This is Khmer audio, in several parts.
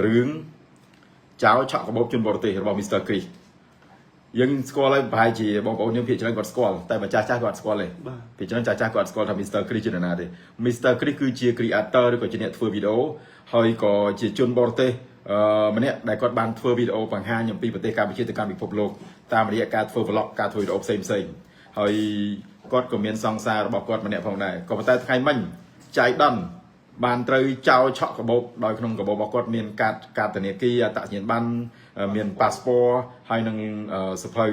រឿងចោលឆក់កាបូបជនបរទេសរបស់ Mr. Chris យើងស្គាល់ហើយប្រហែលជាបងប្អូនយើងភាគច្រើនគាត់ស្គាល់តែម្ចាស់ចាស់គាត់ស្គាល់ទេ បាទ ភាគច្រើនចាស់ចាស់គាត់ស្គាល់ថា Mr. Chris ជានរណាទេ Mr. Chris គឺជា creator ឬក៏ជាអ្នកធ្វើវីដេអូហើយក៏ជាជនបរទេសអឺម្នាក់ដែលគាត់បានធ្វើវីដេអូបង្ហាញអំពីប្រទេសកម្ពុជាទៅកាន់ពិភពលោកតាមរយៈការធ្វើ vlog ការធ្វើវីដេអូផ្សេងផ្សេងៗហើយគាត់ក៏មានសង្សាររបស់គាត់ម្នាក់ផងដែរក៏ប៉ុន្តែថ្ងៃមិញចៃដន្យបានត្រូវចោលឆក់កាបូបដោយក្នុងកាបូបរបស់គាត់មានកាតកាតធនាគារអត្តសញ្ញាណប័ណ្ណមានប៉ាសពតហើយនឹងសៀវភៅ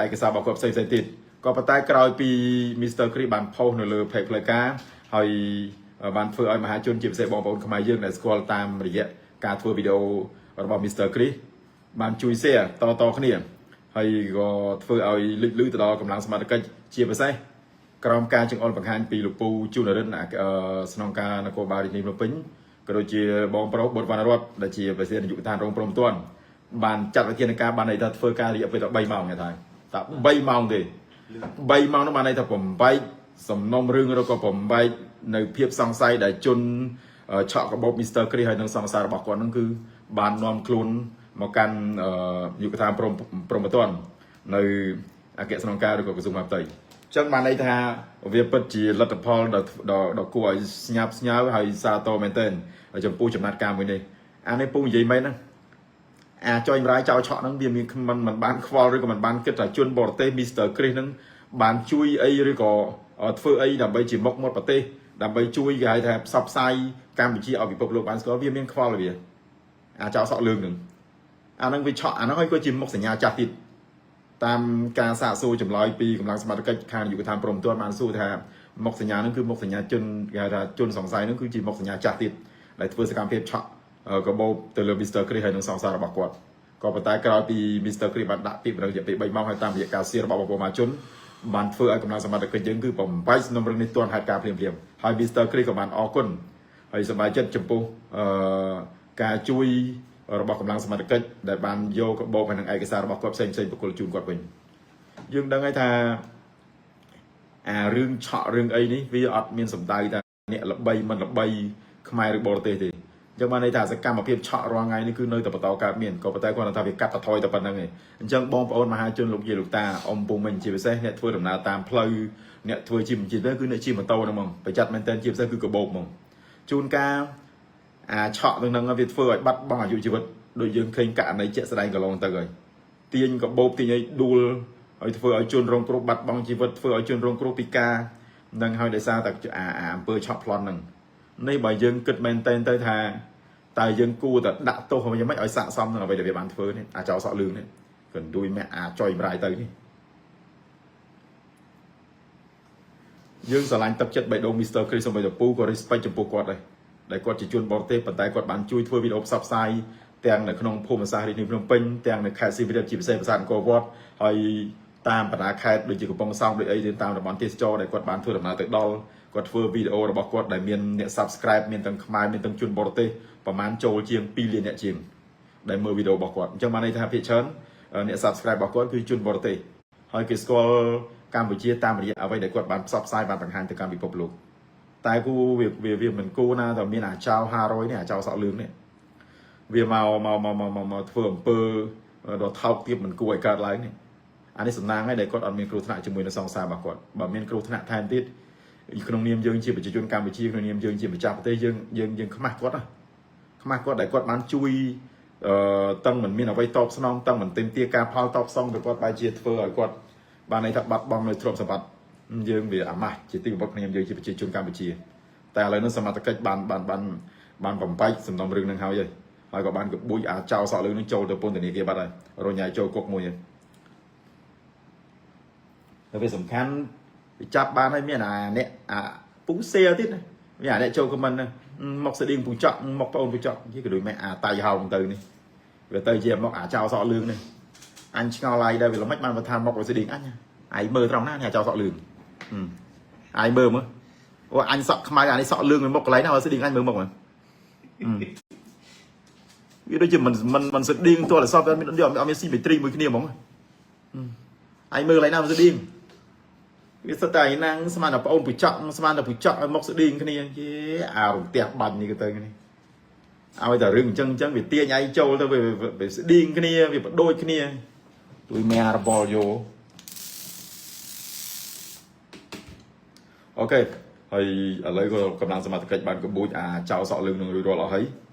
ឯកសាររបស់គាត់ផ្សេងៗទៀតក៏ប៉ុន្តែក្រោយពី Mr. Chris បានផុសនៅលើ page ផ្លូវការហើយបានធ្វើឲ្យមហាជនជាពិសេសបងប្អូនខ្មែរយើងដែលស្គាល់តាមរយៈការធ្វើវីដេអូរបស់ Mr. Chris បានជួយ share តតគ្នាហើយក៏ធ្វើឲ្យលេចលឺទៅដល់កម្លាំងសមត្ថកិច្ចជាពិសេសក្រោមការចង្អុលបង្ហាញពីលោកពូជួននរិនស្នងការនគរបាលរាជធានីភ្នំពេញក៏ដូចជាបងប្រុសបុត្រវណ្ណរតដែលជាប្រធាននាយកដ្ឋានរងព្រំទណ្ឌបានចាត់វិធានការបានន័យថាធ្វើការរយៈពេលតែ3ម៉ោងគេថាតែ3ម៉ោងទេ3ម៉ោងនោះបានន័យថាបំបែកសំណុំរឿងឬក៏បំបែកនៅភាពសង្ស័យដែលជនឆក់កាបូប Mr. Chris ហើយនឹងសង្សាររបស់គាត់នឹងគឺបាននាំខ្លួនមកកាន់យុគឋានព្រំព្រំប្រទាននៅអគ្គស្នងការឬក៏ក្រសួងមហាផ្ទៃចឹងបានន័យថាវាពិតជាលទ្ធផលដ៏ដ៏គួរឲ្យស្ញាប់ស្ញើហើយសាទរមែនទែនចំពោះចំណាត់ការមួយនេះអានេះពូនិយាយមែនណាអាចុយម្រាយចោលឆក់ហ្នឹងវាមានមិនមិនបានខ្វល់ឬក៏មិនបានគិតថាជនបរទេស Mr. Chris ហ្នឹងបានជួយអីឬក៏ធ្វើអីដើម្បីជាមុខមាត់ប្រទេសដើម្បីជួយគេហៅថាផ្សព្វផ្សាយកម្ពុជាឲ្យពិភពលោកបានស្គាល់វាមានខ្វល់វាអាចោលសក់លឿងហ្នឹងអាហ្នឹងវាឆក់អាហ្នឹងហើយក៏ជាមុខសញ្ញាចាស់ទៀតតាមការសាកសួរចម្លើយពីកម្លាំងសមត្ថកិច្ចខាងយុគឋានព្រំទណ្ឌបានសួរថាមុខសញ្ញាហ្នឹងគឺមុខសញ្ញាជនគេហៅថាជនសង្ស័យហ្នឹងគឺជាមុខសញ្ញាចាស់ទៀតដែលធ្វើសកម្មភាពឆក់កាបូបទៅលើ Mr. Chris ហើយនឹងសង្សាររបស់គាត់ក៏ប៉ុន្តែក្រោយពី Mr. Chris បានដាក់ពាក្យបណ្ដឹងរយៈពេល3ម៉ោងហើយតាមរយៈការសៀរបស់បងប្អូនមហាជនបានធ្វើឲ្យកម្លាំងសមត្ថកិច្ចយើងគឺបំបែកសំណុំរឿងនេះទាន់ហេតុការណ៍ភ្លាមៗហើយ Mr. Chris ក៏បានអរគុណហើយសប្បាយចិត្តចំពោះអឺការជួយរបស់កម្លាំងសមត្ថកិច្ចដែលបានយកកាបូបហើយនិងឯកសាររបស់គាត់ផ្សេងៗប្រគល់ជូនគាត់វិញយើងដឹងហើយថាអារឿងឆក់រឿងអីនេះវាអត់មានសម្ដៅថាអ្នកល្បីមិនល្បីខ្មែរឬបរទេសទេអញ្ចឹងបានន័យថាសកម្មភាពឆក់រាល់ថ្ងៃនេះគឺនៅតែបន្តកើតមានក៏ប៉ុន្តែគាត់ថាវាកាត់បន្ថយតែប៉ុណ្្នឹងឯងអញ្ចឹងបងប្អូនមហាជនលោកយាយលោកតាអ៊ំពូមីងជាពិសេសអ្នកធ្វើដំណើរតាមផ្លូវអ្នកធ្វើជាបញ្ជីទៅគឺអ្នកជិះម៉ូតូហ្នឹងហ្មងប្រយ័ត្នមែនតើជាពិសេសគឺកាបូបហ្មងជួនកាលអាឆក់នឹងហ្នឹងវាធ្វើឲ្យបាត់បង់អាយុជីវិតដូចយើងឃើញករណីជាក់ស្ដែងកន្លងទៅហើយទាញកាបូបទាញឲ្យដួលហើយធ្វើឲ្យជនរងគ្រោះបាត់បង់ជីវិតធ្វើឲ្យជនរងគ្រោះពិការនឹងហើយដោយសារតែអាអាអំពើឆក់ប្លន់ហ្នឹងនេះបើយើងគិតមែនតើទៅថាតើយើងគួរតែដាក់ទោសយ៉ាងម៉េចឲ្យស័ក្តិសមនឹងអ្វីដែលវាបានធ្វើនេះអាចោលសក់លឿងនេះកណ្ដួយម៉ាក់អាចុយម្រាយទៅនេះយើងស្រឡាញ់ទឹកចិត្តបេះដូង Mr. Chris សូម្បីតែពូក៏ respect ចំពោះគាត់ដែរដែលគាត់ជាជនបរទេសប៉ុន្តែគាត់បានជួយធ្វើវីដេអូផ្សព្វផ្សាយទាំងនៅក្នុងភូមិសាស្ត្ររាជធានីភ្នំពេញទាំងនៅខេត្តសៀមរាបជាពិសេសប្រាសាទអង្គរវត្តហើយតាមបណ្ដាខេត្តដូចជាកំពង់សោមដូចអីទៅតាមតំបន់ទេសចរដែលគាត់បានធ្វើដំណើរទៅដល់គាត់ធ្វើវីដេអូរបស់គាត់ដែលមានអ្នក Subscribe មានទាំងខ្មែរមានទាំងជនបរទេសប្រហែលចូលជាង2លានអ្នកជាងដែលមើលវីដេអូរបស់គាត់អញ្ចឹងបានន័យថាភាគច្រើនអ្នក Subscribe របស់គាត់គឺជនបរទេសហើយគេស្គាល់កម្ពុជាតាមរយៈអ្វីដែលគាត់បានផ្សព្វផ្សាយបានបង្ហាញទៅកាន់ពិភពលោកតែគូវាវាវាមិនគួរណាតែមានអាចោ500នេះអាចោសក់លឿងនេះវាមកមកមកមកមកធ្វើអំពើដ៏ថោកទាបមិនគួរឲ្យកើតឡើងនេះអានេះសំណាងហើយដែលគាត់អត់មានគ្រោះថ្នាក់ជាមួយនឹងសង្សាររបស់គាត់បើមានគ្រោះថ្នាក់ថែមទៀតក្នុងនាមយើងជាប្រជាជនកម្ពុជាក្នុងនាមយើងជាម្ចាស់ប្រទេសយើងយើងយើងខ្មាស់គាត់ណាខ្មាស់គាត់ដែលគាត់បានជួយអឺតឹងមិនមានអ្វីតបស្នងតឹងមិនទាមទារការផលតបស្នងទៅគាត់បែរជាធ្វើឲ្យគាត់បានន័យថាបាត់បង់នៅទ្រព្យសម្បត្តិយើងវាអាម៉ាស់ជាទីបំផុតខ្ញុំយើងជាប្រជាជនកម្ពុជាតែឥឡូវនេះសមត្ថកិច្ចបានបានបានបានបំបែកសំណុំរឿងនឹងហើយហើយក៏បានកបួយអាចោលសក់លើនឹងចូលទៅពន្ធនាគារបាត់ហើយរញ៉ៃចូលគុកមួយហើយតែវាសំខាន់វាចាប់បានហើយមានអាអ្នកអាពូសេលទៀតណាមានអាអ្នកចូល comment ហ្នឹងមកស្តៀងពូចក់មកប្អូនពូចក់គេក៏ដូចម៉ែអាតៃហោងទៅនេះវាទៅជាមកអាចោលសក់លឿងនេះអញឆ្ងល់ហើយដែរវាល្មិចបានបើថាមកស្តៀងអញឯងមើលត្រង់ណានេះអាចោលសក់លឿងឯងមើលមើលអូអញសក់ខ្មៅអានេះសក់លឿងមុខកន្លែងណាស្តៀងអញមើលមុខមើលវាដូចជាមិនមិនមិនស្តៀងទោះតែសពអត់មានអត់មាន symmetry មួយគ្នាហ្មងឯងមើលកន្លែងណាមិនស្តៀងវាសិតតែឯណាងស្មានតែប្អូនពូចក់ស្មានតែពូចក់ឲ្យមុខស្តៀងគ្នាយេអារំទះបាញ់នេះក៏ទៅនេះ ឲ្យតែរឿងអញ្ចឹងអញ្ចឹងវាទាញឯងចូលទៅវាវាស្តៀងគ្នាវាបដូចគ្នាទួយមែរបលយោអូខេហើយឥឡូវក៏កម្លាំងសមត្ថកិច្ចបានកបួចអាចោសក់លឿងនឹងរួចរាល់អស់ហើយ។